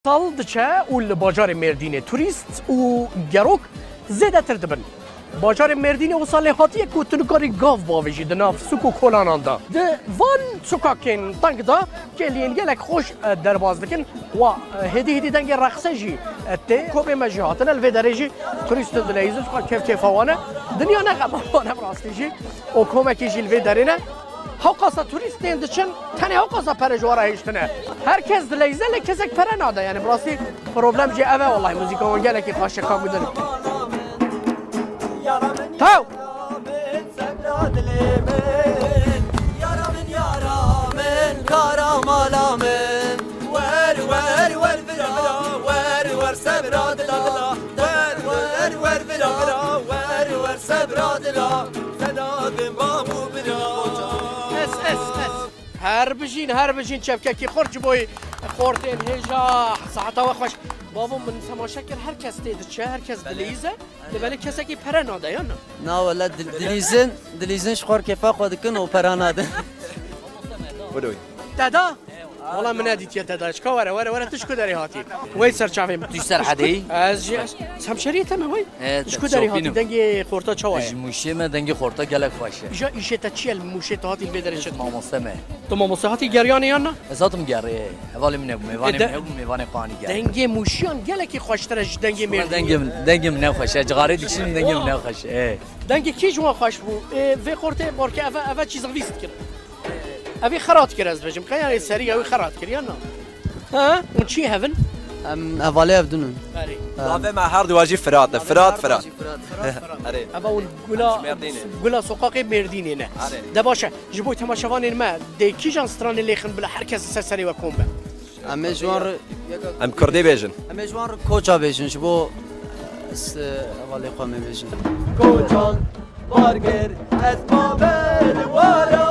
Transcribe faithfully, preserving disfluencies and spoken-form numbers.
Sal diçe û li bajarê Mêrdînê turîst û gerok zêdetir dibin. Bajarê Mêrdînê wisa lê hatiye ku tu nikarî gav bavêjî di nav sûk û kolanan de. Di van sokakên teng de kêliyên gelek xweş, e, derbas dikin. Wa, e, hêdî hêdî dengê reqsê jî, e, tê. Komê me jî hatine, li vê derê jî turîst dileyîzin, çiqas kêf kêfa wan e. Dinya ne xema wan e bi rastî jî. Û komekî jî li vê derê ne. Hewqasa turîst tên diçin, tenê hewqasa pere ji we re hêştine. Her kes dileyze, lê kesek pere nade. Yani bi rastî problem jî ev e, wellahî muzîka wan gelekî xweş e, ka gudin. Taw! Wer, wer, wer vira, wer, wer sebra dila, wer, wer, wer vira, vira, wer, wer sebra dila. Seda din bavû bira. Es, es, es. Her bijîn, her bijîn çepkekî xurt ji bo xortên hêja. Saeta we xweş. Bavo, min temaşe kir, her kes tê diçe, her kes dileyze. Lê belê kesekî pere nade, ya na? Na wele dil-, dilîzin, dilîzin ji xwe kêfa xwe dikin û pera nadin. Wilo. Te da? Wala min nedîtiye te da. Çika were, were, were, tu ji ku derê hatî? Wey ser çavê min. Tu ji Serhedê yî? Ez jî, ez hemşeriyê te me wey. Ji ku derê hatî? Dengê xorta çawa ye? Ji Mûşê me, dengê xorta gelek xweş e. Îja îşê te çi ye, li Mûşê te hatî, li vê derê çi dikî? Mamoste me. Tu mamoste hatî geriyanê yan na? Ez hatim gerê. Hevalê min hebû, mêvanê min hebû, mêvanê xwe anî gerê. Dengê Mûşiyan gelekî xweştir e ji dengê Mêrdînê. Dengê min, dengê min ne xweş e. Cixarê dikişînim, dengê min ne xweş e. Ê. Dengê kî ji wan xweş bû? Ê, vê xortê barke eve, eve çîzixvîst kir. Evî xerat kir, ez dibêjim. Qeyanê serî ewî xerat kir, yan na? Ha? Hûn çi hevin? Em hevalê ev din in. Erê. Navê me her duwa jî Firat e. Firat, Firat. Erê. Eva hûn gula, gula sokaqê Mêrdînê ne. Erê. De baş e. Ji bo temaşevanên me, dê kîjan stranê lêxin bila her kes ser serê we kom be? Em ê ji wan re Em kurdî bêjin. Em ê ji wan re koça bêjin, ji bo, e, s-, hevalê xwe me bêjin. Koçan bar kir, ez ma ber wara.